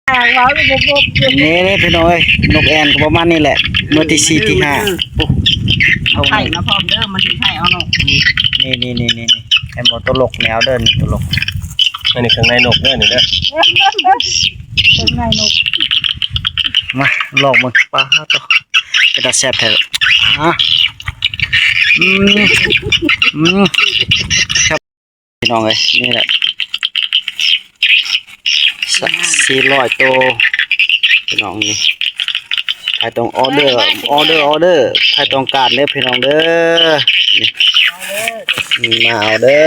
ນີ້ໆ ພີ່ນ້ອງເອີຍ ນົກແອ່ນກໍປະມານນີ້ແຫຼະ ມື້ທີສີ່ທີຫ້າ ໂອ້ ເອົາໄຂ່ມາພ້ອມເດີ ມັນຊິໄຂ່ເອົານົກ ນີ້ໆໆ ເຫັນບໍ່ ໂຕລົກແນວເດີ ນີ້ໂຕລົກ ອັນນີ້ເຄື່ອງໃນນົກເດີ ນີ້ເດີ ເຄື່ອງໃນນົກ ມາລອງເບິ່ງ ປາດໂທ້ ເປັນຕາແຊບແທ້ ອາ ອືມ ອືມ ແຊບ ພີ່ນ້ອງເອີຍ ນີ້ແຫຼະ ສະ ສີ່ຮ້ອຍໂຕ ພີ່ນ້ອງ ນີ້ ໃຜຕ້ອງອໍເດີ ອໍເດີ ອໍເດີ ໃຜຕ້ອງການເດີ ພີ່ນ້ອງເດີ ນີ້ ນີ້ ມາເອົາເດີ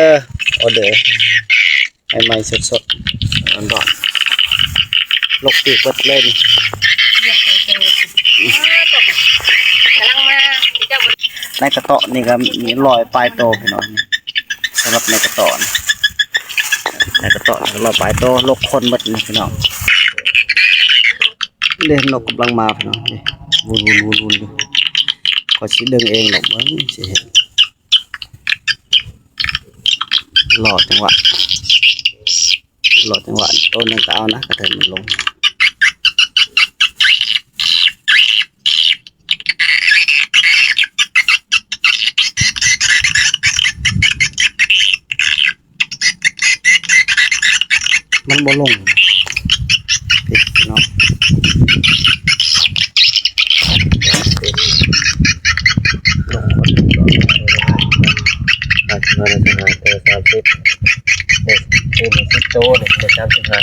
ອໍເດີ ໃໝ່ໆ ສົດໆ ຮ້ອນໆ ລົກປີກເບິດເລີຍນີ້ ກຳລັງມາ ໃນກະເຕາະນີ້ກໍມີຮ້ອຍປາຍໂຕ ພີ່ນ້ອງ ສຳລັບໃນກະເຕາະ ໃນກະເຕາະນີ້ກໍຮ້ອຍປາຍໂຕ ລົກຄົນເບິດນີ້ ພີ່ນ້ອງ ເດ້ ນົກກຳລັງມາ ພີ່ນ້ອງ ນີ້ ວຸນໆໆໆ ຢູ່ ຂ້ອຍຊິດຶງເອງດອກ ເບິ່ງຊິເຮັດ ລໍຈັງຫວະ ລໍຈັງຫວະ ໂຕໜຶ່ງກໍເອົານະ ກະເທີນມັນລົງ ມັນບໍ່ລົງ ເນາະ ສາມສິບ ເອີ ຊິບໂຕນີ້ ໄດ້ສາມສິບຫ້າ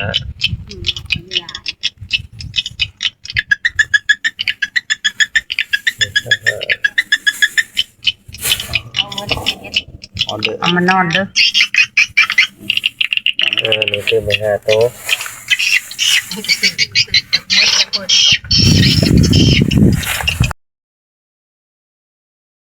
ອອເດີ ເອົາມານອນເດີ ເອີ ນີ້ຊື້ໄປຫ້າໂຕ ເ